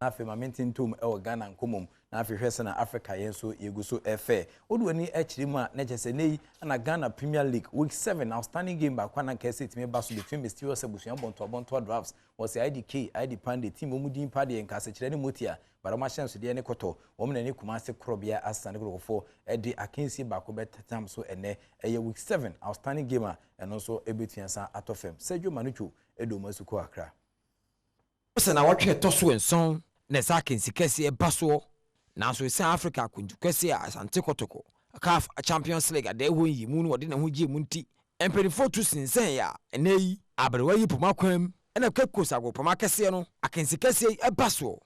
Na afei ma mente ntom wɔ Ghana nkɔmmɔ mu, na afei hwɛ sɛ na Africa yɛn nso yɛgu so ɛfɛ. Wode w'ani akyerɛ mu a, na kyerɛ sɛ nnɛ yi na Ghana Premier League Week 7 outstanding game baako a na nka ɛsɛ ɛtumi ba so between Mysterious abusua Bɔntoa Bɔntoa Dwarfs wɔ sɛ IDK ID Pande team wɔn din pa deɛ nka asekyerɛ ne motia but wɔn ahyɛnsodeɛ ne kɔtɔ wɔn na ne Kumase korɔbea Asane Kotokɔfoɔ de akansie baako bɛtam so ɛnnɛ. Ɛyɛ Week 7 outstanding game a ɛno nso ɛbɛtua san atɔ fam. Sergio Manucho de wɔn asu kɔ Accra. Sɛ nawɔtwe ɛtɔ so 7 na ɛsɛ akansi kɛseɛ ba soɔ, nanso ɛsiane Africa akwantu kɛseɛ a Asante Kotoko CAF Champions League adeɛ hɔ yi mu no wɔde ne ho gye mu nti, mpanimfoɔ tu sensɛn a ɛnɛ yi aberewa yi poma kwan mu ɛna Cape Coast agopama kɛseɛ no akansi kɛseɛ yi ɛba soɔ.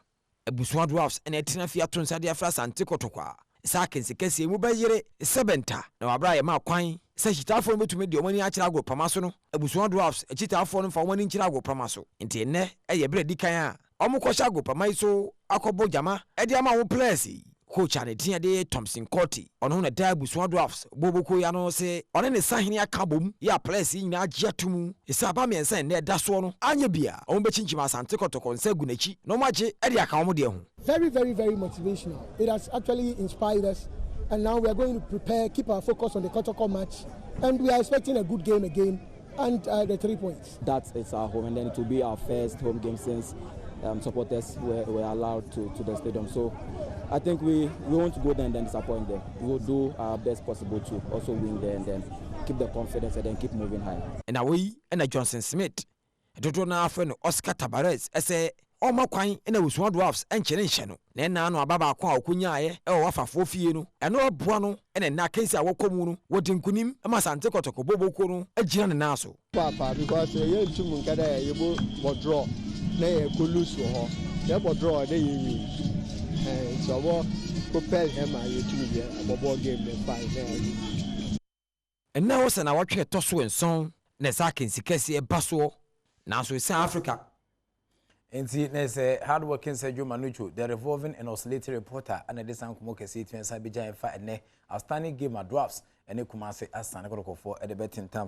Ebusua Dwarfs ɛna ɛtena fie ato nsa de afra Asante Kotoko a saa akansi kɛseɛ mu bɛyere sɛbɛnta na wabra yɛ ma kwan sɛ akyitaafoɔ no bɛtumi de wɔn ani akyerɛ agopama so no. Ebusua Dwarfs akyitaafoɔ no mfa wɔn ani nkyerɛ agopama so, nti nnɛ ɛyɛ berɛ di kan a wɔn kɔhyɛ agopama yi so akɔbɔ gyama ɛde ama wɔn players yi. Coach a ne din de Thompson Corty, ɔno na da Abusua Dwarfs boboko yi ano, sɛ ɔne ne sahene aka bom yɛ a players yi nyinaa agye ato mu sɛ aba 3 nnɛ ɛda soɔ no anyɛ bia wɔn bɛkyinkyim Asante Kɔtɔkɔ nsa gu n'akyi na wɔn agye ɛde aka wɔn deɛ ho. Very, very, very motivational. It has actually inspired us, and now we are going to prepare, keep our focus on the Kotoko match, and we are expecting a good game again and the 3 points. That is our home, and then it will be our first home game since supporters were allowed to the stadium. So I think we want to go there and then disappoint them. We will do our best possible to also win there and then keep the confidence and then keep moving high. Ɛna wei ɛna Johnson Smith, dodoɔ no afrɛ no Oscar Tabarez, ɛsɛ ɔma kwan ɛna Abusua Dwarfs ɛnkyɛ ne nhyɛ no na ɛna ano aba baako a ɔkɔnyaeɛ ɛwɔ wafafoɔ fie no ɛno ɛboa no ɛna ɛna akansi a wɔkɔ mu no wɔde nkonim ɛma Asante Kɔtɔkɔ boboko no agyina ne nan so. Paapa, because yɛ ntum nka dɛ yɛbɔ bɔ draw na yɛ kɔ lose wɔ hɔ, yɛbɔ draw na yɛ win nti ɔbɔ prepare hɛn ma yɛtum yɛ abɔbɔ game ne fine na yɛ. Ɛnna wɔ sɛ na wɔtwe ɛtɔ so 7 na ɛsɛ akansi kɛseɛ ba soɔ, nanso ɛsiane Africa Nti na sɛ hard working Sergio Manucho, the revolving and oscillating reporter, ɛna de san nkɔmɔ kɛseɛ tumi nsa bɛgya ɛfa ɛnɛ outstanding game a Dwarfs ɛne Kumase Asane Kɔtɔkɔfoɔ ɛde bɛtentam.